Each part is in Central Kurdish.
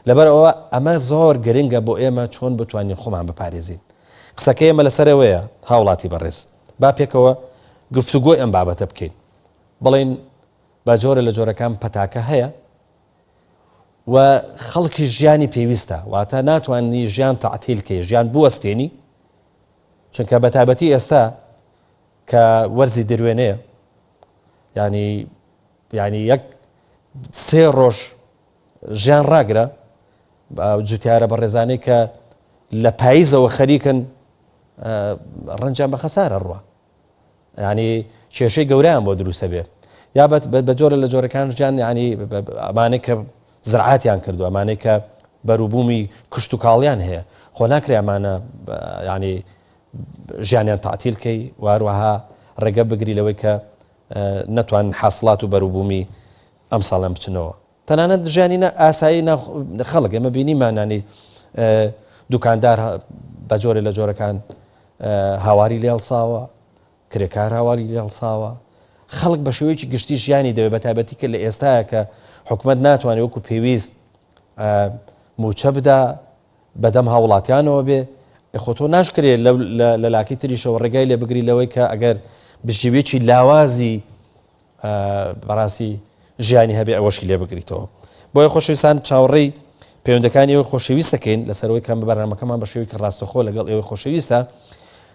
لەبەر ئەوە ئەمە زۆر گرنگە بۆ ئێمە چۆن بتوانین خۆمان بپارێزین. قسەکەی ئێمە لەسەرەوەیە هاوڵاتی بەڕێز. با پێکەوە گفتوگۆی ئەم بابەتە بکەین. بڵێین بە جۆرە لە جۆرەکان پەتاکە هەیە و خەڵکی ژیانی پێویستە، واتە ناتوانانی ژیان تەعتیل کەی، ژیان بوەستێنی، چونکە بە تایبەتی ئێستا کە وەرزی دروێنەیە، ینی ینی یەک سێ ڕۆژ ژیان ڕاگرە جوتیارە بەڕێزانەی کە لە پاییزەوە خەریکن ڕەنجان بە خەسارە ڕوە ینی کێشەی گەوریان بۆ دروستە بێ یا بە جۆرە لە جۆرەکان ژیان ینی ئەمانەی کە زرعاتیان کردو ئەمانەی کە بەروبوومی کشت و کاڵیان هەیە خۆ ناکرێ ئەمانە ینی ژیانیان تەعتیل کەی واروەها ڕێگە بگری لەوەی کە نەتوان حاصلات و بەروبوومی ئەم ساڵیان بچنەوە تەنانەت ژیانی ئاسایی خەڵک ئێمە بینیمانانی دوکاندار بە جۆرە لە جۆرەکان هاواری لێ هەڵساوە کرێکار هاواری لێ هەڵساوە خەڵک بە شێوەیەکی گشتی ژیانی دەوێت بە تایبەتی کە لە ئێستاە کە حکومت ناتوانێت وەکو پێویست موچە بدا بەدەم هاوڵاتیانەوە بێ خۆ تۆ ناشکرێ لە لاکەی تریشەوە ڕێگای لێ بگری لەوەی کە ئەگەر بژیوێکی لاوازی بەڕاستی ژیانی هەبێ ئەوەشی لێ بگریتەوە. بۆیە خۆشەویستان چاوەڕێی پەیوەندەکانی ئێوەی خۆشەویست دەکەین لەسەرەوەی کەم بەرنامەکەمان بە شێوەیەکی ڕاستەخۆ لەگەڵ ئێوەی خۆشەویستە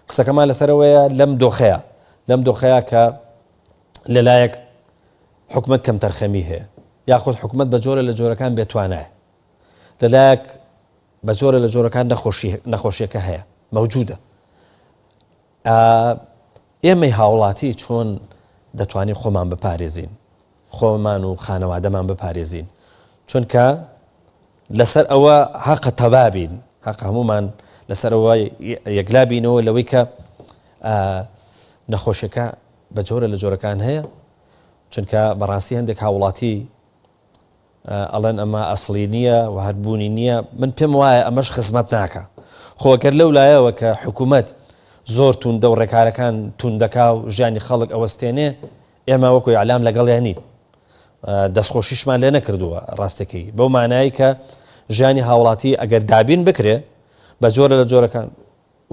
قسەکەمان لەسەرەوەیە لەم دۆخەیە لەم دۆخەیە کە لەلایەک حکومت کەم تەرخەمی هەیە یاخود حکومت بە جۆرە لە جۆرەکان بێتوانایە لەلایەک بە جۆرە لە جۆرەکان نەخۆشی نەخۆشیەکە هەیە مەوجودە ئێمەی هاوڵاتی چۆن دەتوانین خۆمان بپارێزین خۆمان و خانەوادەمان بپارێزین چونکە لەسەر ئەوە هەقە تەبابین هەق هەمومان لەسەر ئەوە یەکلابینەوە لەوەی کە نەخۆشیەکە بە جۆرە لە جۆرەکان هەیە چونکە بەڕاستی هەندێک هاوڵاتی ئەڵێن ئەمە ئەسڵی نییە و هەر بوونی نییە من پێم وایە ئەمەش خزمەت ناکە خۆگەر لەو لایەوە کە حکوومەت زۆر توندە و ڕێکارەکان توندەکا و ژیانی خەڵک ئەوەستێنێ ئێمە وەکو ئەلام لەگەڵیان نین دەستخۆشیشمان لێ نەکردووە ڕاستەکەی بەو مانایی کە ژیانی هاوڵاتی ئەگەر دابین بکرێ بە جۆرە لە جۆرەکان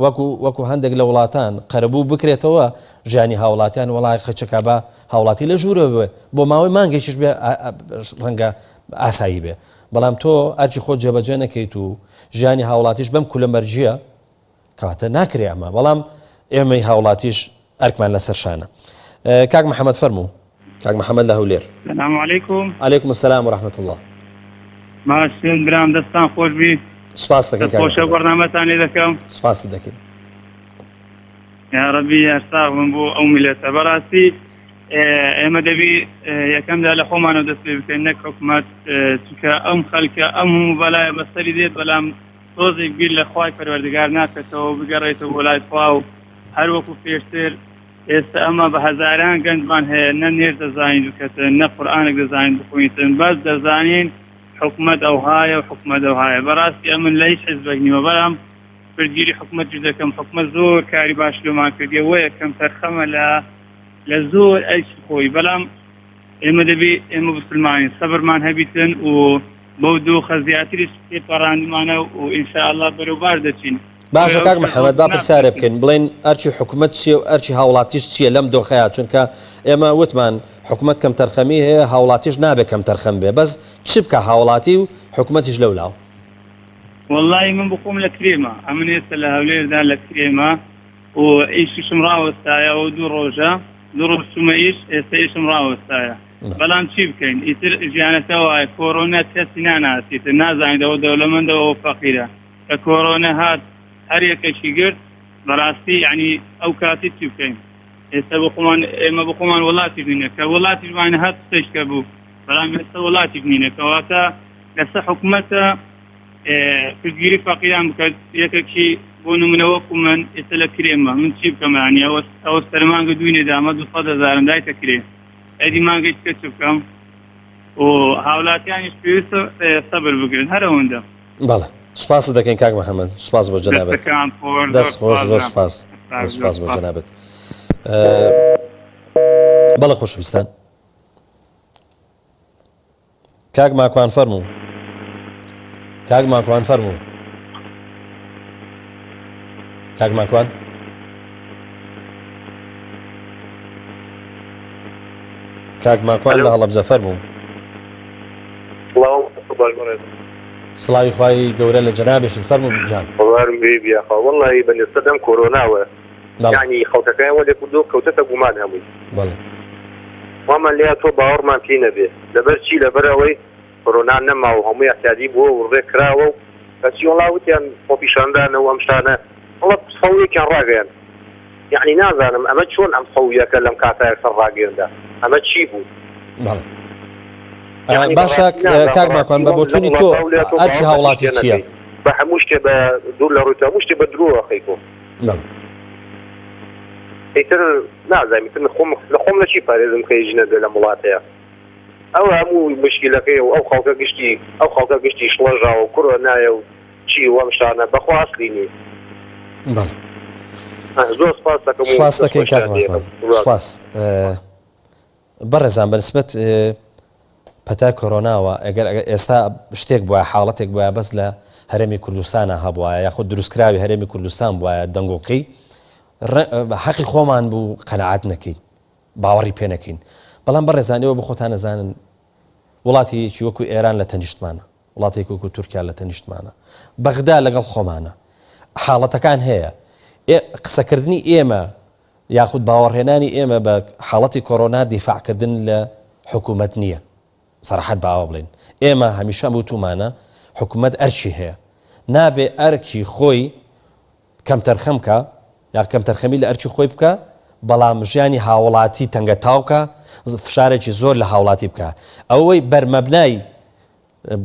وەکو وەکو هەندێک لە وڵاتان قەرەبوو بکرێتەوە ژیانی هاوڵاتیان وەڵا خەچەکە بە هاوڵاتی لە ژوورەوە بێ بۆ ماوەی مانگێکیش بێ ڕەنگە ئاسایی بێ بەڵام تۆ ئەرکی خۆت جێبەجێ نەکەیت و ژیانی هاوڵاتیش بەم کولە مەرجیە کەواتە ناکرێ ئەمە بەڵام ئێمەی هاوڵاتیش ئەرکمان لەسەر شانە کاک محەممەد فەرموو کاک محەممەد لە هەولێر سلام علیکم علیکم السلام و رحمة الله ماشین برام دەستان خۆش بی سپاس دەکەین کاک خۆشە محەممەد. بەرنامەتان لێ دەکەم سپاست دەکەین یا ربی هەر بم بۆ ئەو میلەتە بەڕاستی ئێمە دەبی یەکەمدا لە خۆمانەوە دەست پێ بکەین نەک حکومەت چونکە ئەم خەلکە ئەم هەموو بەلایە بەسەری دێت بەلام تۆزێک بیر لە خوای پەروەردگار ناکەتەوە بگەڕێتەوە بۆ لای خوا و هەر وەکو پێشتر ئێستا ئەمە بە هەزاران گەنجمان هەیە نە نێر دەزانین بکەتن نە قورئانێک دەزانین بخوێنیتن بەس دەزانین حکومەت ئەوهایە و حکومەت ئەوهایە بەڕاستی ئەمن لە هیچ حزبێک نیمە بەڵام پشتگیری حکومەتیش دەکەم حکومەت زۆر کاری باش لۆمان کردیە وەیە کەم تەرخەمە لە لە زۆر ئەرکی خۆی بەڵام ئێمە دەبی ئێمە مسلمانین سەبرمان هەبیتن و بەو دۆخە زیاتریش تێپەڕاندمانە و ئینشاءاللە بەرەو باش دەچین. باشە کاک محەمەد با پرسیارێ بکەین بڵێن ئەرکی حکومەت چییە و ئەرکی هاوڵاتیش چییە لەم دۆخەیە چونکە ئێمە وتمان حکومەت کەمتەرخەمی هەیە هاوڵاتیش نابێ کەمتەرخەم بێ بەس چ بکە هاوڵاتی و حکومەتیش لەولاوە؟ وەڵی من بخۆم لە کرێمە ئەمن ئێستا لە هەولێردا لە کرێمە و ئیشیشم ڕاوەستایە ئەوە دوو ڕۆژە دوو ڕۆژ چوومە ئیش ئێستا ئیشم ڕاوەستایە بەڵام چی بکەین ئیتر ژیانەکە وایە کۆرۆنا کەسی ناناسیتن نازانیت ئەوە دەولەمەندە ئەوە فەقیرە کە کۆرۆنا هات هەر یەکەکی گرت بەڕاستی یعنی ئەو کاتی چی بکەین ئێستا بۆ خۆمان ئێمە بۆ خۆمان وڵاتیش نینە کە وڵاتیش وانە هەر قسەیش کە بوو بەڵام ئێستا وڵاتیش نینە کەواتە لەسەر حکومەتە پشتگیری فەقیران بکات یەکێکی بۆ نمونە وەکو من ئێستا لە کرێمە من چی بکەم ینی ئەوە ئەوە سەرمانگە دوینێ دامە 200 هەزارم دایتە کرێ ئەدی مانگەی تکە چ بکەم و هاوڵاتیانیش پێویستە سەبر بگرن هەر ئەوەندە. بەڵێ سوپاست دەکەین کاک محەممەد سوپاس بۆ جەنابت دەست خۆش زۆر سوپاس سوپاس بۆ جەنابت بەڵێ خۆشەویستان کاک ماکوان فەرموو. کاک ماکوان فەرموو. کاک ماکوان. کاک ماکوان لە هەڵەبجە فەرموو. سڵاوی خوای گەورە لە جەنابیشت فەرموو گیان. قوبانم بی بیاخوا وەڵڵاهی بە نسبەت ئەم کۆرۆناوە یانی خەڵکەکەیان وە لێکردووە کەوتەتە گومان هەمووی بەڵێ وامان لێ تۆ باوەڕمان پێی نەبێ لەبەر چی لەبەر ئەوەی کۆرۆنا نەما و هەمووی اعتیادی بووە و ڕێک کراوە و کەچی وەڵا وتیان خۆپیشاندانە و ئەم شتانە وەڵا سەویەکیان ڕاگەیاند یەعنی نازانم ئەمە چۆن ئەم سەویەکە لەم کاتە یەکسەر ڕاگەیەنرا ئەمە چی بوو؟ بەڵێ باشە کاک ماکوان بە بۆچوونی تۆ ئەرکی هاوڵاتی چییە؟ بە هەموو شتێ بە دوور لە ڕووی هەموو شتێ بە درۆ ئەخەی تۆ ئیتر نازانم ئیتر خۆم لە خۆم لە چی پارێزم کە هیچ نەبێ لەم وڵاتەیە ئەو هەموو مشکلەکەی و ئەو خەڵکە گشتی ئەو خەڵکە گشتی شڵەژاوە و کوڕە نایە و چی و ئەم شتانە بەخوا ئەسلی نی. بەڵێ. زۆر سپاس دەکەم و سپاس دەکەین کاک دەستخۆشتان لێ ماکوان. ئەکەم. سپاس. بەڕێزان بەنسبەت پەتای کۆرۆناوە ئەگەر ئێستا شتێک بووە حاڵەتێک بووە بەس لە هەرێمی کوردستانە هەبووە یاخود دروستکراوی هەرێمی کوردستان بووە دەنگۆکەی حەقی خۆمان بوو قەنەعات نەکەین باوەڕی پێ نەکەین بەڵام بەڕێزان ئێوە بەخۆتان نەزانن وڵاتێکی وەکو ئێران لە تەنیشتمانە وڵاتێک وەکو تورکیا لە تەنیشتمانە، بەغدا لەگەڵ خۆمانە، حاڵەتەکان هەیە، قسەکردنی ئێمە یاخود باوەڕهێنانی ئێمە بە حاڵەتی کۆرۆنا دیفاعکردن لە حکوومەت نییە. سەراحەت باوە بڵێن ئێمە هەمیشە وتومانە حکوومەت ئەرکی هەیە نابێ ئەرکی خۆی کەمتەرخەم کا یا کەمتەرخەمی لە ئەرکی خۆی بکا بەڵام ژیانی هاوڵاتی تەنگەتاو کا فشارێکی زۆر لە هاوڵاتی بکا ئەوەی بەرمەبنای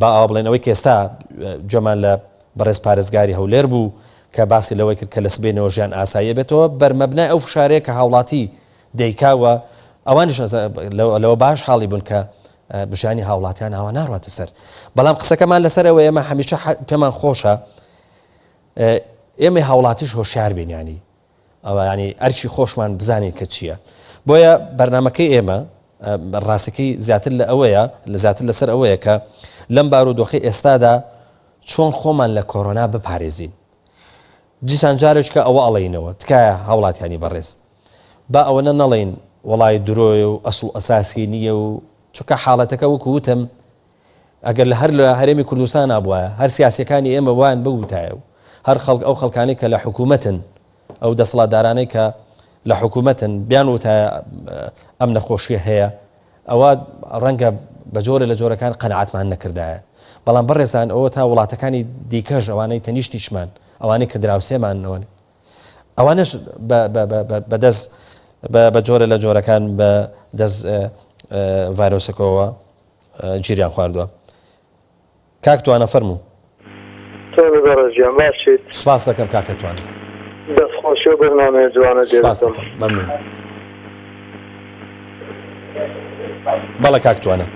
با ئاوا بڵێن ئەوەی کە ئێستا گوێمان لە بەڕێز پارێزگاری هەولێر بوو کە باسی لەوەی کرد کە لە سبەینەوە ژیان ئاسایی بێتەوە بەرمەبنای ئەو فشارەیە کە هاوڵاتی دەیکا و ئەوانیش لەوە باش حاڵی بوون کە ژیانی هاوڵاتیان ئاوا ناڕاتە سەر بەڵام قسەکەمان لەسەر ئەوە ئێمە هەمیشە پێمان خۆشە ئێمەی هاوڵاتیش هۆشیار بین ینی ئەوە ینی ئەرکی خۆشمان بزانین کە چییە بۆیە بەرنمەکەی ئێمە ڕاستەکەی زیاتر لە ئەوەیە لە زیاتر لەسەر ئەوەیە کە لەم بارودۆخی ئێستادا چۆن خۆمان لە کۆرۆنا بپارێزین دیسان جارێککە ئەوە ئەڵینەوە تکایە هاوڵاتیانی بەڕێز با ئەوەنە نەڵین وڵی درۆیە و ئەسڵ ئەساسی نییە و چونکە حاڵەتەکە وەکو وتم ئەگەر لە هەر لە هەرێمی کوردستانا بوایە هەر سیاسیەکانی ئێمە وایان بگوتایە و هەر خەڵک ئەو خەڵکانەی کە لە حکوومەتن ئەو دەسەڵاتدارانەی کە لە حکوومەتن بیان وتایە ئەم نەخۆشیە هەیە ئەوە ڕەنگە بە جۆرە لە جۆرەکان قەنەعاتمان نەکردایە بەڵام بەڕێزان ئەوە تا وڵاتەکانی دیکەش ئەوانەی تەنیشتیشمان ئەوانەی کە دراوسێمان ئەوانە ئەوانش بەدەست بە جۆرە لە جۆرەکان بە دەست ڤایرۆسەکەەوە گیریان خواردوە کاک توانا فەرموو. چۆنی بەڕێز گیان باشیت؟ سپاس دەکەم کاکە توانا. دەست خۆشی ئەو بەرنامەیە جوانە سپاس دەکەم مەمنون. بەڵێ کاک توانا.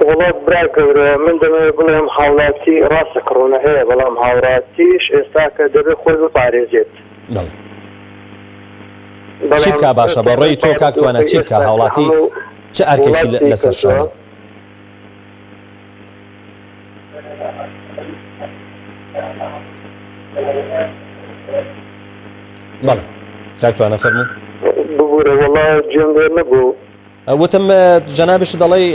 وەڵا برا گەورە من دەمەوێت بڵێم هاوڵاتی ڕاستە کڕۆنە هەیە بەڵام هاوڕاتیش ئێستاکە دەبێت خۆی بپارێزێت. بەڵێ. چی بکا باشە بە ڕێی تۆ کاک توانا چی بکا هاوڵاتی چ ئەرکێکی لەسەر شانە؟ بەڵێ کاک توانا فەرموو. ببورە وەڵا گوێم لێ نەبوو. وتم جەنابیشت دەڵێی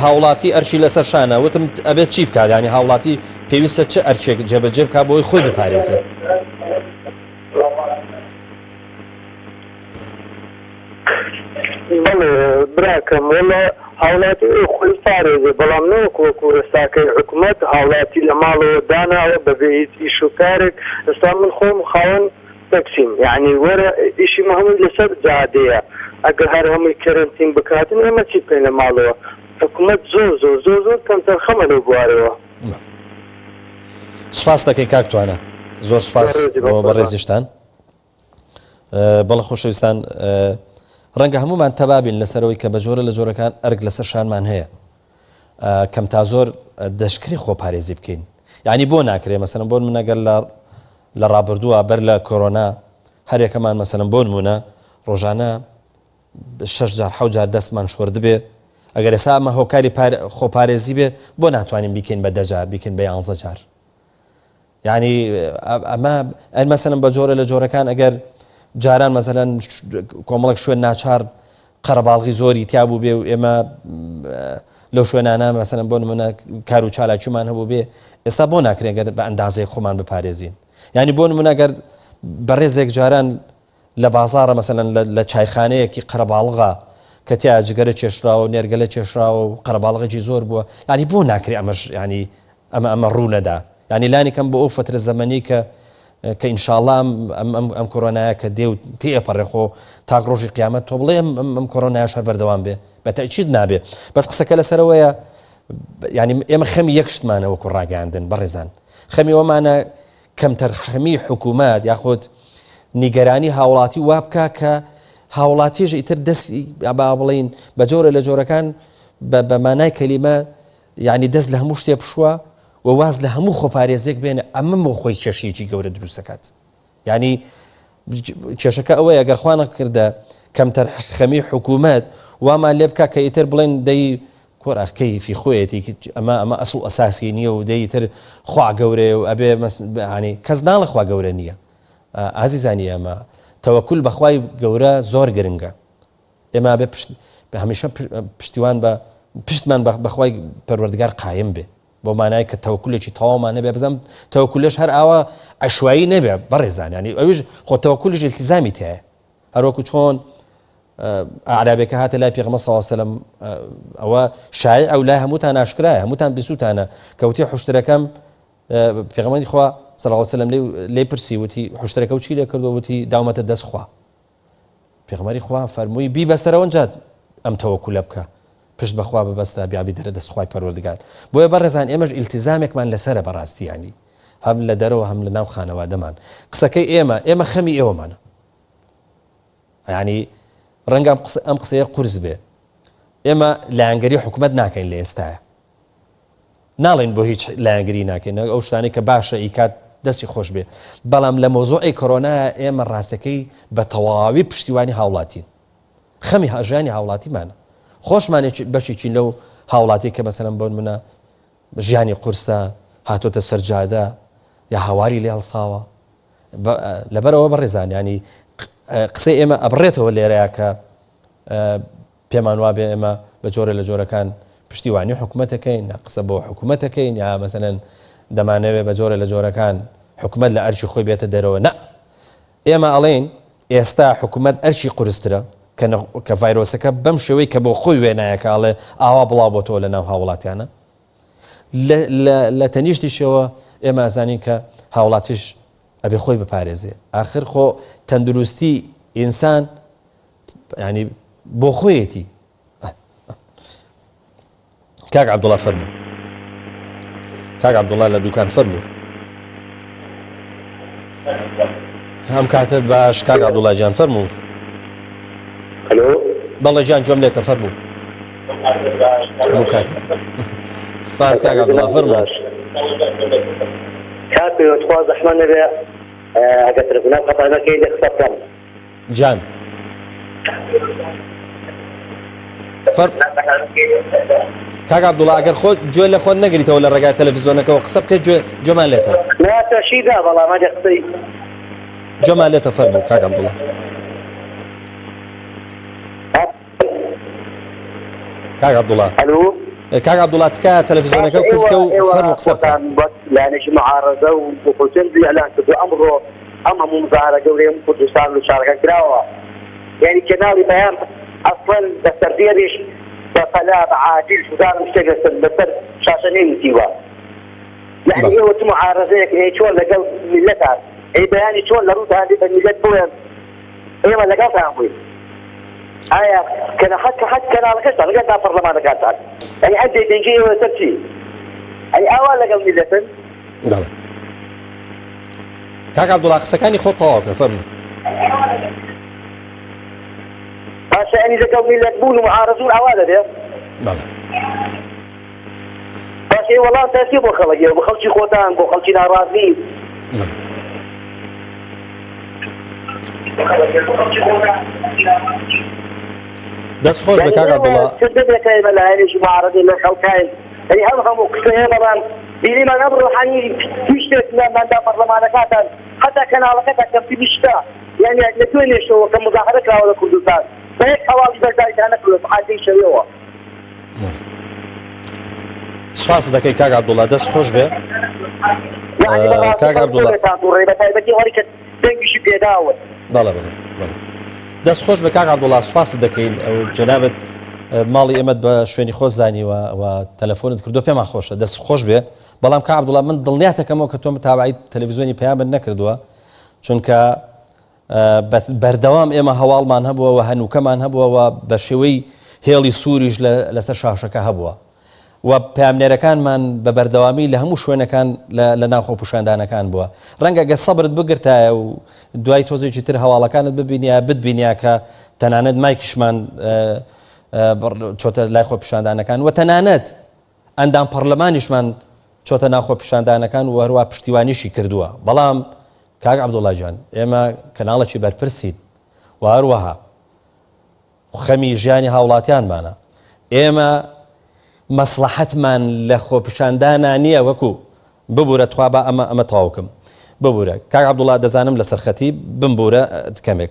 هاوڵاتی ئەرکی لەسەر شانە وتم ئەبێت چی بکات ینی هاوڵاتی پێویستە چ ئەرکێک جێبەجێ بکات بۆی خۆی بپارێزێ؟ بەڵێ براکەم وەڵا هاوڵاتی ئەو خۆی پارێزێ بەڵام نەوەک وەکو ئێستاکەی حکومەت هاوڵاتی لە ماڵەوە داناوە بەبێ هیچ ئیش و کارێک ئێستا من خۆم خاوەن تەکسیم یەعنی وەرە ئیشی مە هەمووی لەسەر جادەیە ئەگەر هەر هەمووی کەرەنتین بکاتن ئێمە چی بکەین لە ماڵەوە حکومەت زۆر زۆر زۆر زۆر کەمتەرخەمە لەو بوارەوە. سوپاس دەکەین کاک توانا زۆر سوپاس بۆ بەڕێزیشتان. بەڵێ خۆشەویستان ڕەنگە هەمومان تەبابین لەسەرەوەی کە بە جۆرە لە جۆرەکان ئەرک لەسەر شانمان هەیە کەم تا زۆر دەشکری خۆپارێزی بکەین یعنی بۆ ناکرێ مەسەن بۆن منەگەر لە لە ڕابردووە بەر لە کۆرۆنا هەرێکەمان مەسەن بۆ نمونە ڕۆژانە شش جار حو جار دەستمان شۆردبێ. ئەگەر ئێستا ئەمە هۆکاری خۆپارێزی بێ بۆ ناتوانین بیکەین بە دەجار بیکەین بە یانزە جار یعنی ئەمە ئەر مەسەلەن بە جۆرە لە جۆرەکان ئەگەر جاران مەسەلەن کۆمەڵک شوێن ناچار قەرەباڵغی زۆری تیا بوو بێ و ئێمە لەو شوێنانە مەسەلەن بۆ نمونە کار و چالاکیمان هەبوو بێ ئێستا بۆ ناکرێت گەر بە ئەندازەی خۆمان بپارێزین یعنی بۆ نمونە گەر بەڕێزێک جاران لە بازاڕە مەسەلەن لە چایخانەیەکی قەرەباڵغا کە تیا جگەرە کێشراوە و نێرگەلە کێشراوە و قەرەباڵغێکی زۆر بووە یعنی بۆ ناکرێ ئەمەش یعنی ئەمە ئەمە ڕوو نەدا یعنی لانی کەم بۆ ئەو فترە زەمەنی کە کە ئینشاءاللە ئەم ئەم ئەم ئەم کۆرۆنایە کە دێ و تێئەپەڕێ خۆ تاک ڕۆژی قیامەت تۆ بڵێ ئەم ئەم ئەم کۆرۆنایەش هەر بەردەوام بێ بە تەئکید نابێ بەس قسەکە لەسەرەوەیە یعنی ئێمە خەمی یەک شتمانە وەکو ڕاگەیاندن بەڕێزان خەمی ئەومانە کەمتەرخەمی حکوومەت یاخود نیگەرانی هاوڵاتی وا بکا کە هاوڵاتیش ئیتر دەستی با بڵین بە جۆرە لە جۆرەکان بە مانای کەلیمە یعنی دەست لە هەموو شتێ پشووە و واز لە هەموو خۆپارێزێک بێنە ئەمە بۆ خۆی کێشەیەکی گەورە دروستەکات یعنی کێشەکە ئەوەیە گەر خوانە کردە کەمتەرخەمی حکوومەت وامان لێ بکە کە ئیتر بڵێن دەی کۆر ئاخ کەیفی خۆیەتی ئەمە ئەمە ئەسڵ ئەساسی نییە و دەی تر خوا گەورەیە و ئەبێ ینی کەس ناڵێ خوا گەورە نییە ئازیزانی ئەمە تەوەکول بەخوای گەورە زۆر گرنگە ئێمە بێ پشت هەمیشە پشتیوان بە پشتمان بەخوای پەروەردگار قایم بێ بۆ مانای کە تەوەکولێکی تەواومان نەبێ بزانم تەوەکولش هەر ئاوا عشوایی نەبێ بەڕێزان ینی ئەویش خۆ تەوەکولیش التزامی تایە هەروەکو چۆن ئەعرابێکە هاتە لای پێغەمبەر صلی الله علیه وسلم ئەوە شایع ئەو لای هەمووتان ئاشکرایە هەمووتان بیستوتانە کەوتی حشترەکەم پێغەمبەری خوا صلی الله علیه وسلم لێ پرسی وتی حشترەکە و چی لێ کردو وتی داومەتە دەست خوا پێغەمبەری خوا فەرمووی بی بەسەرەوە جات ئەم تەوەکولە بکە پشت بەخوا ببەستە بیابی دەرە دەست خوای پەروەردگار بۆیە بەڕێزان ئێمەش ئیلتیزامێکمان لەسەرە بەڕاستی ینی هەم لە دەرەوە هەم لە ناو خانەوادەمان قسەکەی ئێمە ئێمە خەمی ئێوەمانە ینی ڕەنگە ئەم قسەیە قورس بێ ئێمە لایەنگەری حکوومەت ناکەین لە ئێستاە ناڵێن بۆ هیچ لایەنگری ناکەین ئەو شتانەی کە باشە ئیکات دەستی خۆش بێ بەڵام لە مۆزۆی کۆرۆنا ئێمە ڕاستەکەی بە تەواوی پشتیوانی هاوڵاتین خەمی هاژیانی هاوڵاتیمانە خۆشمانێکی بەشێکی لەو هاوڵاتی کە مەسەرم بۆن منە ژیانی قورسە هاتۆتە سەرجادە یا هاواری لێ هەڵساوە لەبەرەوە بەڕێزان ینی قسەی ئێمە ئەبڕێتەوە لێرەیە کە پێمان وابێ ئێمە بە جۆرە لە جۆرەکان پشتیوانی حکوومەتەکەین نا قسە بۆ حکوومەتەکەین یا مەسەلەن دەمانەوێ بە جۆرە لە جۆرەکان حکوومەت لە ئەرکی خۆی بێتە دەرەوە نا ئێمە ئەڵێن ئێستا حکوومەت ئەرکی قورسترە کە ڤایرۆسەکە بەم شێوەی کە بۆ خۆی وێنایەکە ئەڵێ ئاوا بڵاو بۆتەوە لە ناو هاوڵاتیانە لە تەنیشتیشەوە ئێمە ئەزانین کە هاوڵاتیش ئەبێ خۆی بپارێزێ ئاخر خۆ تەندروستی ئینسان ینی بۆ خۆیەتی کاک عبدوڵا فەرموو کاک عبدوڵا لە دوکان فەرموو هەم کاتت باش کاک عبدوڵا جان فەرموو ئەلۆ بەڵێ جان گوێم لێتە فەرموو هەموو کاتێک سپاس کاک عبدوڵا فەرموو کاک پەیوەند خوا زەحمەت نەبێ ئەگەر تەلەفۆنات قەتع نەکەی لێ قسە بکەم جان فەر کاک عبدوڵا ئەگەر خۆت گوێ لە خۆت نەگریتەوە لە ڕێگای تەلەفزیۆنەکەەوە قسە بکە گوێ گوێمان لێتە نا تەشیدا بەڵام ئەگەر قسەی گوێمان لێتە فەرموو کاک عبدوڵا کاک عبدوڵا ئەلو کاک عبدوڵا تکایە تەلەفزیۆنەکە و کزکە و فەرموو قسە بکە وەک لایەنێکی معارەزە و ئۆپۆزسیۆن ئیعلان کردو ئەمڕۆ ئەم هەموو مزاهرە گەورەیە کوردستان و شارەکان کراوە یعنی کەناڵی پەیام ئەسڵەن بە سەردێڕیش بە پەلە بە عاجل سوزانم شتێک لەسەر لەسەر شاشە نەیوتیوە یعنی ئێوە چ معارەزەیەک ئەی چۆن لەگەڵ میللەتان ئەی بەیانی چۆن لە ڕووتان بێ بە میللەت بڵێن ئێمە لەگەڵتان بووین ئایا کە حەت کە حەت کەناڵەکەشتان لەگەڵ تا پەرلەمانەکانتان ئەی ئەم بێدەنگی ئێوە لەسەر چی ئەی ئاوا لەگەڵ میللەتن بەڵێ کاک عەبدوڵا قسەکانی خۆت تەواو کە فەرموو. باشە ئەنی لەگەڵ میللەت بوون و معارەزون ئاوا دەبێ؟ بەڵێ. باشە ئێوە وەڵامتان چیە بۆ خەڵک ئێوە بۆ خەڵکی خۆتان بۆ خەڵکی ناڕازی؟ دەست خۆش بێ کاک عەبدوڵا. چەندە بێتە ئێمە لایەنێکی معارەزەی لە خەڵکاین ئەی ئەم هەموو قسەیە بەڵام بینیمان ئەم ڕۆحانی هیچ شتێک لە ماندا پەرلەمانەکاتان حتا کەناڵەکەتان کەمترین شتە یعنی لە دوێنێشەوە کە مزاهرە کراوە لە کوردستان بە یەک هەواڵی بەشداریتان نەکردووە سەعات شەوێەوە. سپاس دەکەی کاک عەبدوڵا دەست خۆش بێ کاک عەبدوڵا بە تایبەتی ئەوەی کە دەنگیشی پێداون. بەڵێ بەڵێ بەڵێ دەست خۆش بە کاک عەبدوڵا سوپاست دەکەین ئەو جەنابت ماڵی ئێمەت بە شوێنی خۆش زانیوە و تەلەفۆنت کردو پێمان خۆشە دەست خۆش بێ بەڵام کاک عەبدوڵا من دڵنیاتەکەمەوە کە تۆ متابعی تەلەڤیزیۆنی پەیامت نەکردووە چونکە بەردەوام ئێمە هەواڵمان هەبووە و هەنووکەمان هەبووە و بە شێوەی هێڵی سووریش لەسەر شاشەکە هەبووە و پەیامنێرەکانمان بە بەردەوامی لە هەموو شوێنەکان لە ناو خۆپیشاندانەکان بووە. ڕەنگە گەر سەبرت بگرتایە و دوای تۆزێکی تر هەواڵەکانت ببینیایە بتبینیا کە تەنانەت مایکیشمان چۆتە لای خۆپیشاندانەکان و تەنانەت ئەندام پەڕلەمانیشمان چۆتە ناو خۆپیشاندانەکان و هەروە پشتیوانیشی کردووە. بەڵام کاک عەبدوڵا گیان ئێمە کەناڵێکی بەرپرسین و هەروەها خەمی ژیانی هاوڵاتیانمانە. ئێمە مەسڵەحەتمان لە خۆپیشاندانا نییە وەکو ببورە تخوا با ئەمە ئەمە تەواوکەم ببورە کاک عەبدوڵا دەزانم لەسەر خەتی بمبورە کەمێک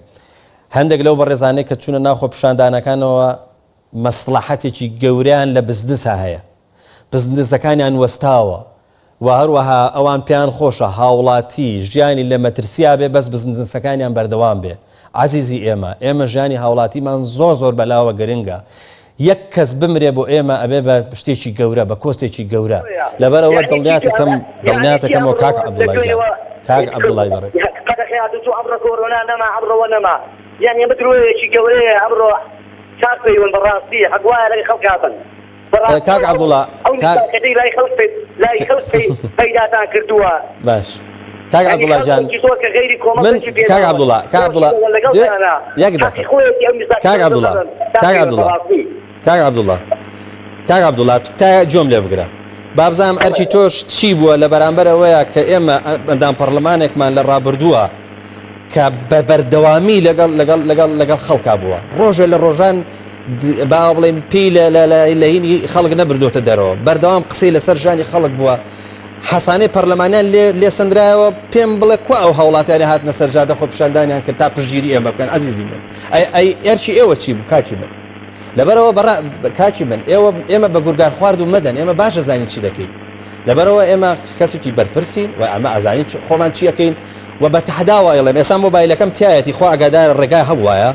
هەندێک لەو بەڕێزانەی کە چوونە ناو خۆپیشاندانەکانەوە مەسڵەحەتێکی گەورەیان لە بزنسا هەیە بزنسەکانیان وەستاوە و هەروەها ئەوان پێیان خۆشە هاوڵاتی ژیانی لە مەترسیا بێ بەس بزنسەکانیان بەردەوام بێ عەزیزی ئێمە ئێمە ژیانی هاوڵاتیمان زۆر زۆر بەلاوە گرنگە یەک کەس بمرێ بۆ ئێمە ئەبێ بە شتێکی گەورە بە کۆستێکی گەورە لەبەرئەوە دڵنیاتەکەم دڵنیاتەکەمەوە کاک عەبدوڵای گیان کاک عەبدوڵای بەڕێز. قەدەخەی هاتوچۆ ئەمڕۆ کۆرۆنا نەما ئەمڕۆ نەما یانی ئەمە درۆیەکی گەورەیە ئەمڕۆ کاک پەیوەند بەڕاستی حەق وایە لەگەڵ خەڵکا بن. کاک عەبدوڵا کاک لای خەڵک لای خەڵک پەیداتان کردووە باش کاک عەبدوڵا جان من کاک عەبدوڵا کاک عەبدوڵا یەک دەقە کاک عەبدوڵا کاک عەبدوڵا کاک عەبدوڵا کاک عەبدوڵا تکایە گوێم لێ بگرە بابزانم ئەرکی تۆش چی بووە لە بەرامبەر ئەوەیە کە ئێمە ئەندام پەرلەمانێکمان لە ڕابردووە کە بە بەردەوامی لەگەڵ لەگەڵ لەگەڵ لەگەڵ خەڵکا بووە ڕۆژێ لە ڕۆژان با بڵێم پێی لە هینی خەڵک نەبردۆتە دەرەوە بەردەوام قسەی لەسەر ژانی خەڵک بووە حەسانەی پەرلەمانیان لێ لێ سندرایەوە پێم بڵێ کوا ئەو هاوڵاتیانی هاتنە سەرجادە خۆ پیشاندانیان کرد تا پشتگیری ئێمە بکەن ئەزیزی من ئەی ئەی ئەرکی ئێوە چی بوو کاکی من لەبەرەوە بەڕا کاکی من ئێوە ئێمە بە گورگان خوارد و مەدەن ئێمە باش دەزانین چی دەکەین لەبەرەوە ئێمە کەسێکی بەرپرسین و ئەمە ئەزانین خۆمان چی ئەکەین و بە تەحداوە ئەیڵێم ئێستا مۆبایلەکەم تایەتی خوا ئاگادارە ڕێگا هەبوایە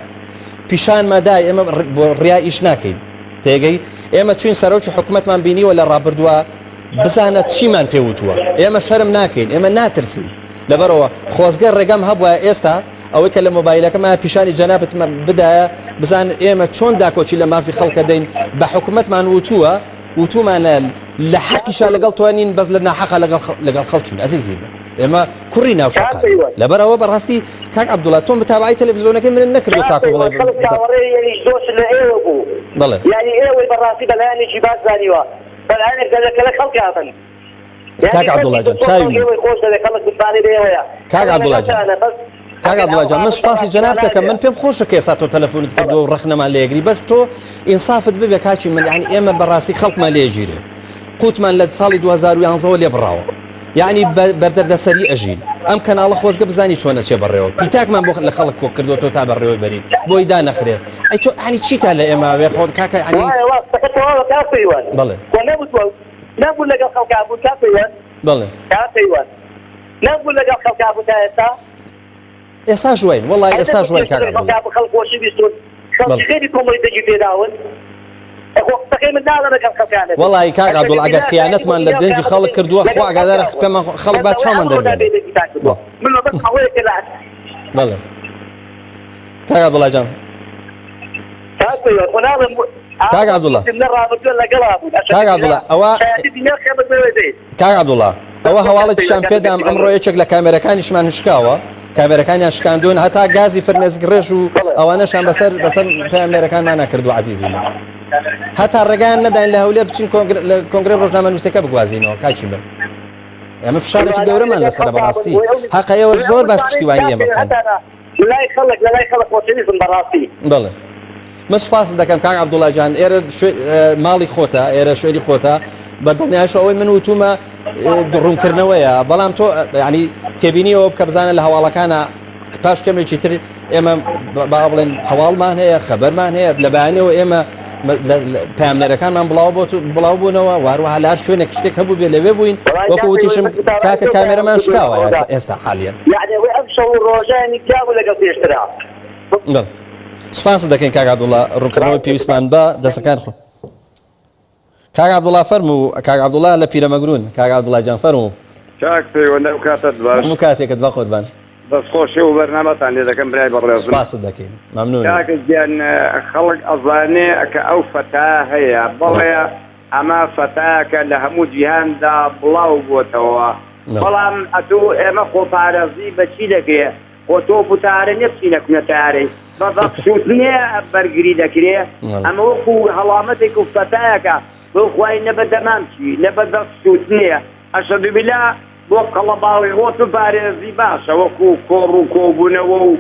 پیشانما دای ئێمە بۆ ڕیا ئیش ناکەین تێگەی ئێمە چوین سەرۆکی حکومەتمان بینیوە لە ڕابردووە بزانە چیمان پێوتووە ئێمە شەرم ناکەین ئێمە ناترسین لەبەرەوە خۆزگە ڕێگەم هەبووە ئێستا ئەوەی کە لە مۆبایلەکەما پیشانی جەنابت بدایە بزان ئێمە چۆن داکۆکی لە مافی خەڵکە دەین بە حکومەتمان وتووە وتومانە لە حەقیشا لەگەڵ تۆ نین بەس لە ناحەقا لەگەڵ لەگەڵ خەڵکین ئەزیزی من ئێمە کوڕی ناو شەقام لەبەرئەوە بەڕاستی کاک عەبدوڵا تۆ متابعەی تەلەفزیۆنەکەی منت نەکردووە تاکو بڵێ خەڵک چاوەڕێی یەنی زۆر لە ئێوە بوو بەڵێ یانی ئێوەی بەڕاستی بەلایەنێکی باش زانیوە بەلایەنێک دەلەکەلە خەڵکا بن کاک عەبدوڵا جان چاوی من خۆش دەوێت خەڵک متمانەی بە ئێوەیە کاک عەبدوڵا جان کاک عەبدوڵا جان من سوپاسی جەنابت دەکەم من پێم خۆشە کە ئێستا تۆ تەلەفۆنت کردووە و ڕەخنەمان لێگری بەس تۆ ئینسافت ببێ کاکی من یعنی ئێمە بەڕاستی خەڵکمان لێگیرێ قوتمان لە ساڵی 2011ەوە لێ بڕاوە یعنی بەردەردەسەری ئەژین ئەم کەناڵە خۆزگە بزانی چۆن ئەچێ بەڕێوە پیتاکمان بۆ لە خەڵک کۆ کردووە تا بەڕێوەی بەرین بۆی دانەخرێ ئەی تۆ عنی چیتا لە ئێمە وێ خۆت کاکە عنی بەڵێ نەبوو لەگەڵ خەڵکا بوو تا پەیوەند بەڵێ تا پەیوەند نەبوو لەگەڵ خەڵکا بوو تا ئێستا ئێستاش واین وەڵای ئێستاش واین کاک عەبدوڵا خەڵک خۆشی بیستون خەڵکی غەیری کۆمەڵی دەنگی پێداون خۆ قسەکەی من ناڵێم لەگەڵ خەڵکانە وەڵی کاک عەبدوڵا ئەگەر خیانەتمان لە دەنگی خەڵک کردووە خوا ئاگادارە پێمان خەڵک با چاومان دەربێنێ من مەبەستم ئەوەیە کە لە بەڵێ کاک عەبدوڵا جان کاک عەبدوڵا کاک عەبدوڵا ئەوە کاک عەبدوڵا ئەوە هەواڵێکیشان پێدام ئەمڕۆ یەکێک لە کامێرەکانیشمان شکاوە کامێرەکانیان شکاندون هەتا گازی فرمێسک ڕێژ و ئەوانەشان بەسەر بەسەر پەیامنێرەکانمان نەکردو عزیزی من هەتا ڕێگایان نەداین لە هەولێر بچین کۆنگرە ڕۆژنامە نووسەکە بگوازینەوە کاکی من ئێمە فشارێکی گەورەمان لەسەرە بەڕاستی هەقە ئێوە زۆر باش پشتیوانی ئێمە بکەن لای خەڵک لەلای خەڵک خۆشەویستم بەڕاستی. بەڵێ. من سوپاست دەکەم کاک عەبدوڵا جان ئێرە ماڵی خۆتە ئێرە شوێنی خۆتە بە دڵنیایش ئەوەی من وتومە ڕوونکردنەوەیە بەڵام تۆ ینی تێبینیەوە بکە بزانە لە هەواڵەکانە پاش کەمێکی تر ئێمە با بڵێن هەواڵمان هەیە خەبەرمان هەیە لە بەیانەوە ئێمە پامنەرەکانمان بڵاو بۆ بڵاو بوونەوە واروەها لار شوێنێک شتێک هەبوو بێ لەوێ بووین وەکو وتیشم کاکە کامێرەمان شکاوە ئێستا حالیان یعنی ئەم شەو ڕۆژانی پیاو لەگەڵ پێشترا سپاست دەکەین کاک عەبدوڵا ڕوونکردنەوەی پێویستمان بە دەستەکان خۆ کاک عەبدوڵا فەرموو کاک عەبدوڵا لە پیرەمەگرون کاک عەبدوڵا جان فەرموو کاک پەیوەند ئەو کاتەت باش هەموو کاتێکت بە قوربان دەست خۆشی و بەرنامەتان لێ دەکەم برای بەڕێزم سپاست دەکەین مەمنون کاکە گیان خەڵک ئەزانێ کە ئەو فەتا هەیە بەڵێ ئەمە فەتاکە لە هەموو جیهاندا بڵاو بۆتەوە بەڵام ئەتوو ئێمە خۆپارێزی بەچی دەکرێ خۆ تۆپ و تارە نیە بچینە کونە تارەی بە بەخشوتنێ بەرگری دەکرێ ئەمە وەکو هەڵامەتێک و فەتایەکە بۆ خوای نە بە دەمامکی نە بە دەست شووتنێ ئەشەدو بیلا بۆ قەڵەباڵی خۆت بپارێزی باشە وەکو کۆڕ و کۆبوونەوە و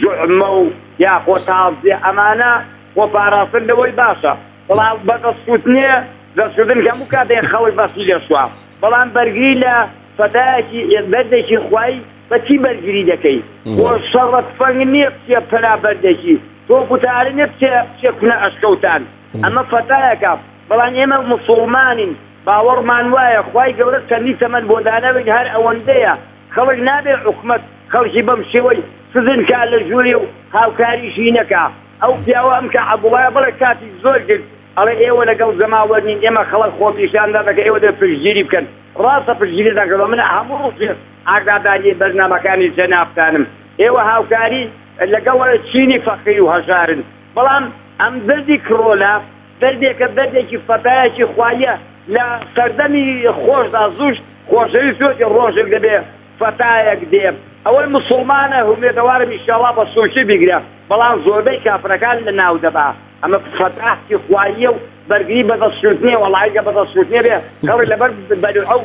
جوعمە و یاخۆ تازیە ئەمانە خۆ پاراستن لەوەی باشە بەڵام بە دەست شووتنێ دەست شووتن کە هەموو کاتێک خەڵک دەستی لێ شوا بەڵام بەرگری لە فەتایەکی بەردێکی خوایی بە چی بەرگری دەکەی خۆ شەڕە تفەنگ نییە بچیە پەنا بەردێکی تۆپ و تارە نییە بچێ بچێ کونە ئەشکەوتان ئەمە فەتایەکە بەڵام ئێمە موسوڵمانین باوەڕمان وایە خوای گەورە چەندی تەمەن بۆ داناوین هەر ئەوەندەیە خەڵک نابێ حکومەت خەڵکی بەم شێوەی سزن کا لە ژوورێ و هاوکاریشی نەکا ئەو پیاوە ئەم کە عەبوڵایە بەڵێ کاتی زۆر گرت ئەڵێ ئێوە لەگەڵ جەماوەر نین ئێمە خەڵک خۆپیشاندان دەکەن ئێوە دەبێ پشتگیری بکەن ڕاستە پشتگیریتان کردوە من هەموو ڕۆژێ ئاگاداری بەرنامەکانی جەنابتانم ئێوە هاوکاری لەگەڵ چینی فەقیر و هەژارن بەڵام ئەم دەردی کڕۆنا دەردێکە دەردێکی فەتایەکی خواییە لە سەردەمی خۆشدا زووش خۆشەویست وتی ڕۆژێک دەبێ فەتایەک دێ ئەوەی مسوڵمانە هومێدەوارم ئیشاڵا بە سوکی بیگرە بەڵام زۆربەی کافرەکان لەناو دەبا ئەمە فەتاحی خواییە و بەرگری بە دەست شوتنیە وەڵایی گە بە دەست شوتنیە بێ خەڵک لەبەر بەلوعە و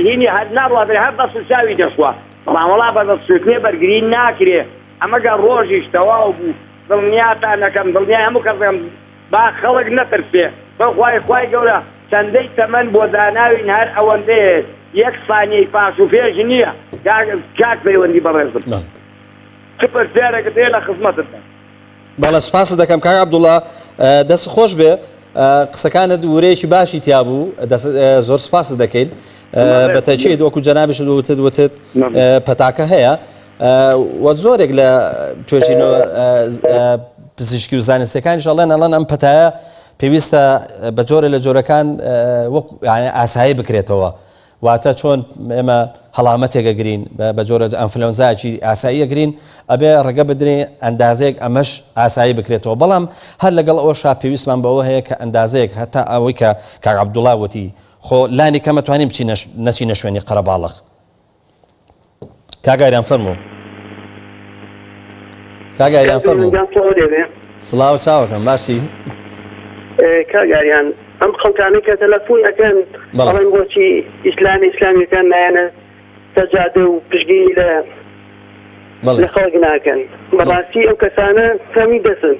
هینی هەر ناڕوا بێ هەر دەست و چاوی دەشوا بەڵام وەڵا بە دەست شوتنیە بەرگری ناکرێ ئەمە گە ڕۆژیش تەواو بوو دڵنیاتان ئەکەم دڵنیای هەموو کەس دەکەم با خەڵک نەترسێ بەخوای خوای گەورە چەندەی تەمەن بۆ داناوین هەر ئەوەندەیە یەک سانیەی پاش و پێش نییە کاک کاک پەیوەندی بەڕێزم چ پرسیارێکت هەیە لە خزمەتت دام. بەڵێ سوپاست دەکەم کاک عەبدوڵا دەست خۆش بێ قسەکانت ورەیەکی باشی تیا بوو زۆر سوپاست دەکەین بەتەچیت وەکو جەنابیشت وتت وتت پەتاکە هەیە و زۆرێک لە توێژینەوە پزیشکی و زانستەکانیش ئەڵێن ئەڵەن ئەم پەتایە پێویستە بە جۆرە لە جۆرەکان وەک ئاسایی بکرێتەوە واتە چۆن ئێمە هەڵامەتێک ئەگرین بە جۆرە ئەنفلۆنزایەکی ئاسایی ئەگرین ئەبێ ڕێگە بدرێ ئەندازەیەک ئەمەش ئاسایی بکرێتەوە بەڵام هەر لەگەڵ ئەوەشا پێویستمان بەوە هەیە کە ئەندازەیەک هەتا ئەوەی کە کاک عەبدوڵا وتی خۆ لانی کەمە توانین بچینە نەچینە شوێنی قەرەباڵغ کاک ئایران فەرموو کاک ئایران فەرموو سڵاو چاوەکەم باشی کاک ئاریان ئەم خەڵکانەی کە تەلەفون ئەکەن ئەڵێن بۆچی ئیسلامی ئیسلامیەکان نایەنە سەجادە و پشگیری لە لە خەڵک ناکەن بەڕاستی ئەو کەسانە هەمی دەسن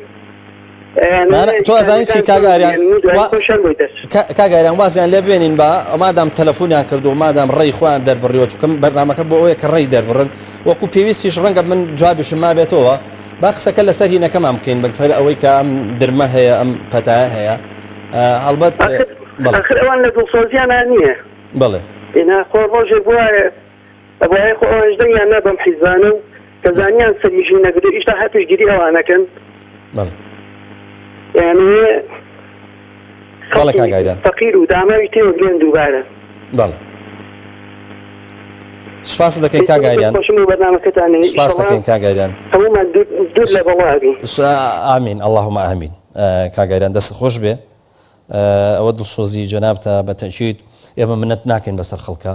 تۆ ئەزانی چی کاک ئاریان کاک ئاریان وازیان لێ بێنین بە مادام تەلەفۆنیان کردو مادام ڕێی خۆیان دەربڕیوە چونکە بەرنامەکە بۆ ئەوەیە کە ڕێی دەربڕن وەکو پێویستیش ڕەنگە من جوابیشم مابێتەوە با قسەکە لەسەر هینەکەمان بکەین بەسەر ئەوەی کە ئەم درمە هەیە ئەم پەتایە هەیە هەڵبەت ئاخر ئەوان لە دڵسۆزیانە نییە بەڵێ ئێنا خۆ ڕۆژێک بووایە ئەبوایە خۆ ئەوانیش دەنگیان نا بەم حیزبانە و کە زانیان سەریشی نەگرێ ئیشتا هەر پشتگیری ئەوانەکەن بەڵێ یانێ بەڵێ کاک ئایدان فەقیر و داماوی تێوەگلێن دووبارە بەڵێ سوپاس دەکەین کاک ئایدان خۆشم و بەرنامەکەتان سوپاس دەکەین کاک ئایدان هەموومان دوور لە بەڵا بین ئامین اللهم ئامین کاک ئایدان دەست خۆش بێ ئەوە دڵسۆزی جەنابتە بە تەئکید ئێمە منەت ناکەین بەسەر خەڵکە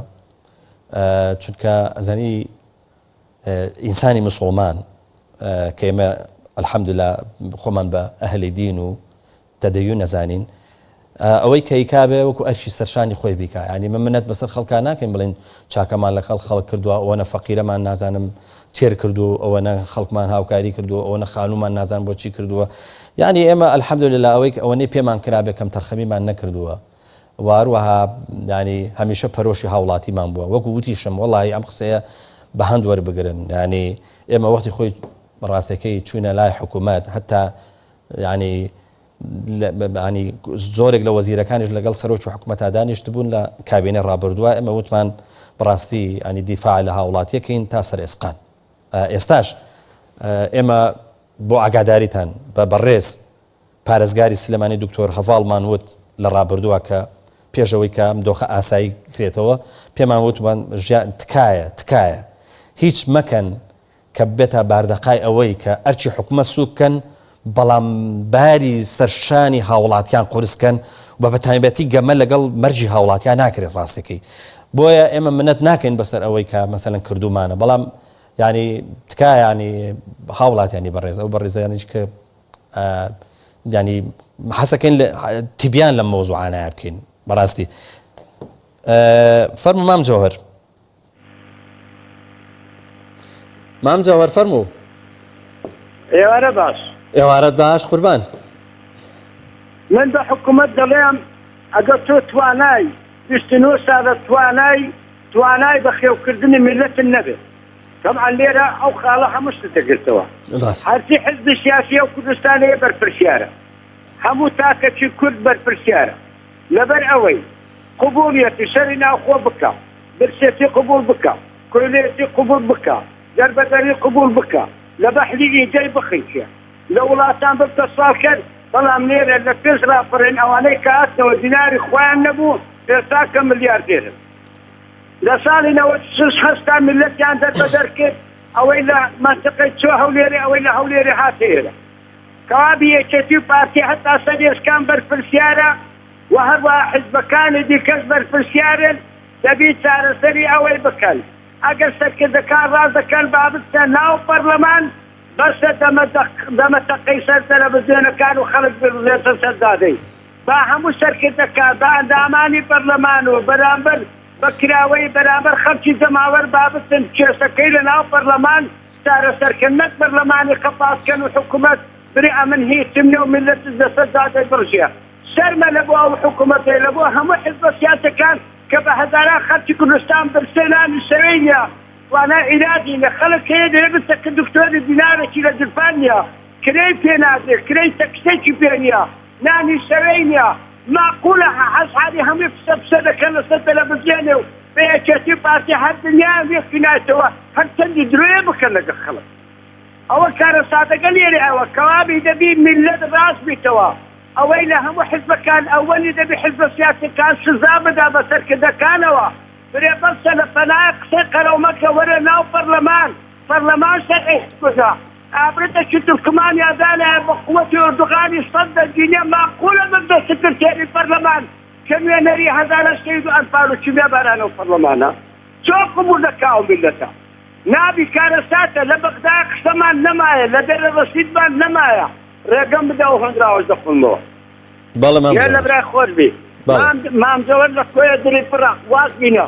چونکە ئەزانی ئینسانی مسوڵمان کە ئێمە الحمدلله خۆمان بە ئەهلی دین و تەدەیون نەزانین. ئەوەی کە ئیکا بێ وەکو ئەرکی سەرشانی خۆی بیکا یانی من منەت بەسەر خەڵکا ناکەین بڵێین چاکەمان لەکەڵ خەڵک کردووە ئەوەنە فەقیرەمان نازانم تێر کردو ئەوەنە خەڵکمان هاوکاری کردووە ئەوەنە خانوومان نازان بۆچی کردووە یعنی ئێمە الحمدلله ئەوەی ئەوەنەی پێمان کرابێ کەم تەرخەمیمان نەکردووە واروەها ینی هەمیشە پەرۆشی هاوڵاتیمان بووە وەکو وتیشم وەڵی ئەم قسەیە بە هەند وەربگرن ینی ئێمە وەختی خۆی ڕاستەکەی چوینە لای حکوومەت هەتا ینی ینی زۆرێک لە وەزیرەکانیش لەگەڵ سەرۆکی حکوومەتا دانیشتبوون لە کابینە ڕابردووە ئێمە وتمان بەڕاستی ینی دیفاع لە هاوڵاتیەکەین تا سەر ئێسقان ئێستاش ئێمە بۆ ئاگاداریتان بە بەڕێز پارێزگاری سلێمانی دکتۆر هەڤاڵمان وت لە ڕابردووە کە پێشەوەی کە ئەم دۆخە ئاسایی کرێتەوە پێمان وتمان ژیان تکایە تکایە هیچ مەکەن کە ببێتە باردەقای ئەوەی کە ئەرکی حکومەت سووک بکەن، بەڵام باری سەرشانی هاوڵاتیان قورس کەن و بە تایبەتی گەمە لەگەڵ مەرگی هاوڵاتیان ناکرێت ڕاستەکەی. بۆیە ئێمە منەت ناکەین بەسەر ئەوەی کە مەسەلەن کردوومانە، بەڵام یانی تکایە یانی هاوڵاتیانی بەڕێز ئەو بەڕێزانیش کە ینی حەسەکەین تیبیان لەم مەوزوعانە بکەین بەڕاستی فەرموو مام جەوهەر. مام جەوهەر فەرموو. ئێوارە باش. ئێوارەت باش قوربان. من بە حکوومەت دەڵێم ئەگەر تۆ توانای 29 سالە توانای توانای بەخێوکردنی میللەتت نەبێت تەبعەن لێرە ئەو خاڵە هەموو شتت دەگرتەوە هەرچی حزبی سیاسی ئەو کوردستانەیە بەرپرسیارە هەموو تاکەکی کورد بەرپرسیارە لەبەر ئەوەی قبوڵیەتی شەری ناوخۆ بکە برسێتی قبوڵ بکە، کۆیلەیەتی قبوڵ بکە، دەربەدەری قبوڵ بکە، لە بەحری ئیجەی بخنکێ، لە وڵاتان ببتە سواڵکەر، بەڵام لێرە لە پێش ڕاپەڕین ئەوانەی کە هاتنەوە دیناری خۆیان نەبوو، ئێستا کە ملیاردێرن. لە ساڵی 96 هەستا میللەتیان دەربەدەر کرد، ئەوەی لە مەنتقەی چوە هەولێرێ ئەوەی لە هەولێرێ هاتە ئێرە. کەوابی یەکێتی و پارتی هەتا سەر ئێسکان بەرپرسیارە و هەروەها حیزبەکانی دیکەش بەرپرسیارن، دەبی چارەسەری ئەوەی بکەن ئەگەر سەرکردەکان ڕاست دەکەن با بچنە ناو پەرلەمان بەسە دەمە دەمە تەقەی سەر تەلەڤزیۆنەکان و خەڵک بڕژێتە سەر جادەی با هەموو سەرکردەکان بە ئەندامانی پەرلەمان و بەرامبەر بە کراوەیی بەرامبەر خەڵکی جەماوەر با بچن کێشەکەی لە ناو پەرلەمان چارەسەرکەن نەک پەرلەمانی قەپات کەن و حکومەت برێ ئەمن هیچم نیە و میللەتش لەسەر جادەی بڕژێ. شەرمە لە بۆ ئەو حکومەتەی لە بۆ هەموو حزبە سیاسەکان کە بە هەزاران خەلکی کوردستان برسێ نانی شەوێی نیە توانای عیلاجی نیە خەلک هەیە دەیە بچە کە دکتۆری دینارێکی لە گیرفان نیە کرێی پێ نادرێ کرێی تەکسێکی پێ نیە نانی شەوێی نیە مەعقولە حەشحاری هەمووی فشە فشە دەکەن لەسەر تەلەفزیۆنێ و بە یەکێتی و پارتی هەر دنیایان لێ خینایتەوە هەر چەندی درۆیە بکەن لەگەڵ خەڵک ئەوە کارەساتەکە لێرە ئەوە کەوابی دەبی میللەت ڕاست بیتەوە ئەوەی لە هەموو حزبەکان ئەوەلی دەبی حزبە سیاسیەکان سزا بدا بە سەرکردەکانەوە برێ بەسە لە پەنای قسەی قەرەو مەکە وەرە ناو پەرلەمان پەرلەمان شەرعی بکە ئابرتەکی تورکمانیا دانایە بە قوەتی ئۆردوغانی سەد دەنگی نیە ماقولە ببدە سکرتێری پەرلەمان کە نوێنەری هەزاران شەهید و ئەنفال و کیمیابارانە و پەرلەمانە چۆن قبوڵ دەکا ئەو میللەتە نابی کارەساتە لە بەغدا قسەمان نەمایە لە دەرە ڕەشیدمان نەمایە ڕێگەم بدە ئەو هۆنراوەش دەخۆنمەوە. بەڵێ مام گێ لە جەوەر. برای خۆش بی. بەڵێ. مام مام جەوەر لە کۆیە دڵی پڕە واز بینە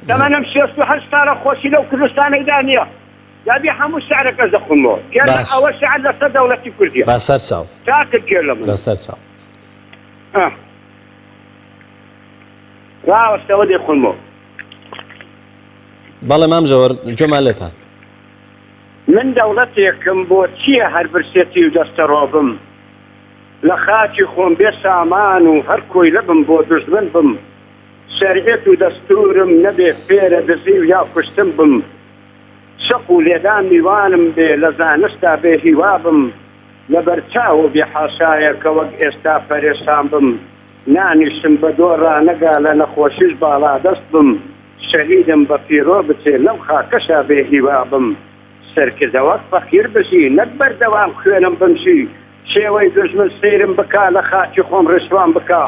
تەمەنم 68 ساڵە خۆشی لەو کوردستانەیدا نییە دەبی هەموو شعرەکەش دەخۆنمەوە گێ لە باش. ئەوە شعر لەسەر دەوڵەتی کوردیە با سەر چاو. چاکت گێ لە من. بە سەر چاو. ئاه. ڕاوەستەوە دەیخۆنمەوە. بەڵێ مام جەوەر گوێمان لێتە. من دەوڵەتێکم بۆ چییە هەر برسێتی و دەستەڕۆ بم لە خاکی خۆم بێ سامان و هەر کۆیلە بم بۆ دوژمن بم شەرعیەت و دەستوورم نەبێ فێرە دزی و یا کوشتن بم چەق و لێدان میوانم بێ لە زانستا بێ هیوا بم لەبەرچاو و بێ حاشایە کە وەک ئێستا پەرێشان بم نانیشم بە دۆ ڕانەگا لە نەخۆشیش باڵادەست بم شەهیدم بە فیڕۆ بچێ لەم خاکەشا بێ هیوا بم سەرکردە وەک فەقیر بژی نەک بەردەوام خوێنم بمژی شێوەی دوژمن سەیرم بکا لە خاکی خۆم ڕیسوام بکا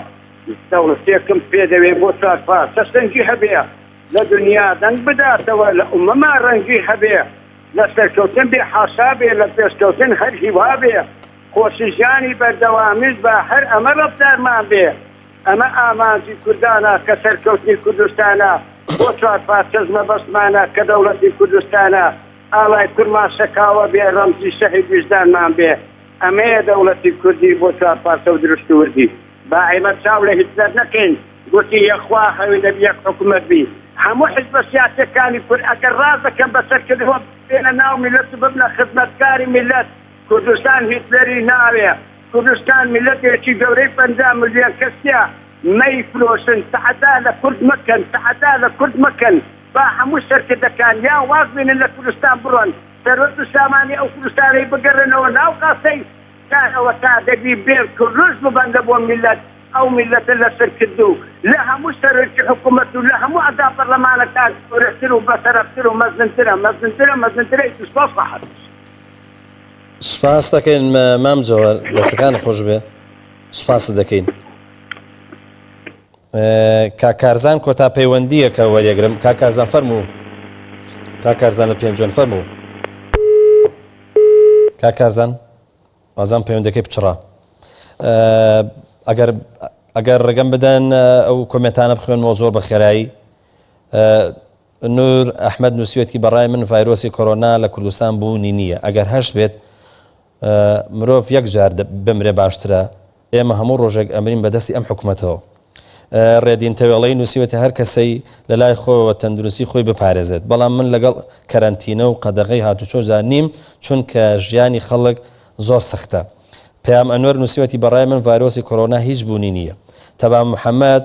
دەوڵەتێکم پێ دەوێ بۆ چوارپارچە سەنگی هەبێ لە دونیا دەنگ بداتەوە لە ئومەما ڕەنگی هەبێ لە سەرکەوتن بێ حاشا بێ لە پێشکەوتن هەر هیوا بێ خۆشی ژیانی بەردەوامیش با هەر ئەمە ڕەفتارمان بێ. ئەمە ئامانجی کوردانە کە سەرکەوتنی کوردستانە بۆ چوارپارچەش مەبەستمانە کە دەوڵەتی کوردستانە ئاڵای کورمان شەکاوە بێ ڕەمزی شەهید ویژدانمان بێ ئەمەیە دەوڵەتی کوردی بۆ چوارپارچە و درشت و وردی با ئێمە چاو لە هیتلەر نەکەین گوتی یەخوا هەوی دەبی یەک حکومەت بی هەموو حزبە سیاسیەکانی کورد ئەگەر ڕاست دەکەن بە سەرکردەوە بێنە ناو میللەت و ببنە خزمەتکاری میللەت کوردستان هیتلەری ناوێ کوردستان میللەتێکی گەورەی 50 ملیۆن کەسیە مەی فرۆشن تەعدا لە کورد مەکەن تەعدا لە کورد مەکەن با هەموو سەرکردەکان یان واز بێنن لە کوردستان بڕۆن سەروەت و سامانی ئەو کوردستانەی بگەڕێنەوە ناو کاسەی تا ئەوەتا دەبی بێن کڕوش ببەن لە بۆ میللەت ئەو میللەتە لە سەرکردو لە هەموو سەرۆکی حکومەت و لە هەموو ئەعزا پەرلەمانەکان گەورەتر و بەشەرەفتر و مەزنترە مەزنترە مەزنترە ئیتر سوپاس خواحافیز. سوپاست دەکەین مام جەوهەر دەستەکانت خۆش بێ سوپاست دەکەین. کاک کارزان کۆتا پەیوەندییەکە وەریەگرم کاک کارزان فەرموو کاک کارزان لە پێنجوێن فەرموو کاک کارزان وازان پەیوەندەکەی پچڕا ئەگەر ئەگەر ڕێگەم بدەن ئەو کۆمێنتانە بخوێنمەوە زۆر بە خێرایی نور ئەحمد نووسیوەتی بەڕای من ڤایرۆسی کۆرۆنا لە کوردستان بوونی نییە ئەگەر هەشت بێت مرۆڤ یەک جار بمرێ باشترە ئێمە هەموو ڕۆژێک ئەمرین بەدەستی ئەم حکومەتەوە. ڕێدین تەوێڵەی نووسیوەتی هەر کەسەی لەلای خۆیەوە تەندروستی خۆی بپارێزێت، بەڵام من لەگەڵ کەرەنتینە و قەدەغەی هاتوچۆدا نیم چونکە ژیانی خەڵک زۆر سەختە. پەیام ئەنوەر نووسیوەتی بەڕای من ڤایرۆسی کۆرۆنا هیچ بوونی نییە. تەبا محەمەد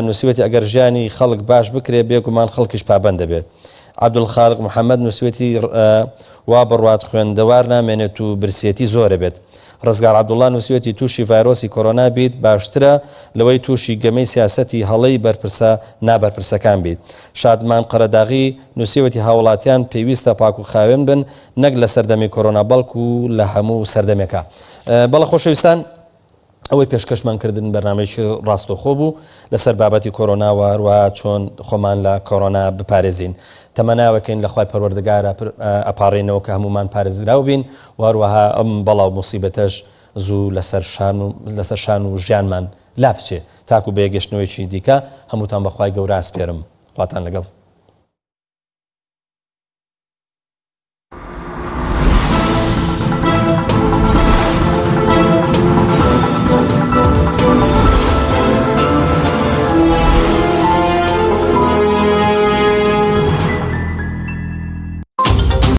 نووسیویەتی ئەگەر ژیانی خەڵک باش بکرێت بێگومان خەڵکیش پابەند دەبێت. عەبدولخالق محەمەد نووسیویەتی وا بڕوات خوێندەوار نامێنێت و برسێتی زۆرە بێت. ڕزگار عەبدوڵا نووسیویەتی تووشی ڤایرۆسی کۆرۆنا بیت باشترە لەوەی تووشی گەمەی سیاسەتی هەڵەی بەرپرسە نابەرپرسەکان بیت. شادمان قەرەداغی نووسیویەتی هاوڵاتیان پێویستە پاک و خاوێن بن نەک لە سەردەمی کۆرۆنا بەڵکو لە هەموو سەردەمێکا. بەڵێ خۆشەویستان. ئەوەی پێشکەشمان کردن بەرنامەیەکی ڕاستەوخۆ بوو لەسەر بابەتی کۆرۆنا و هەروەها چۆن خۆمان لە کۆرۆنا بپارێزین. تەمەناوەکەین لە خوای پەروەردگارە ئەپاڕێینەوە کە هەموومان پارێزراو بین و هەروەها ئەم بەڵا و موسیبەتەش زوو لەسەر شان و لەسەر شان و ژیانمان لابچێ تاکو بە یەکگەشتنەوەیەکی دیکە هەمووتان بە خوای گەورە ئەسپێرم. خواتان لەگەڵ.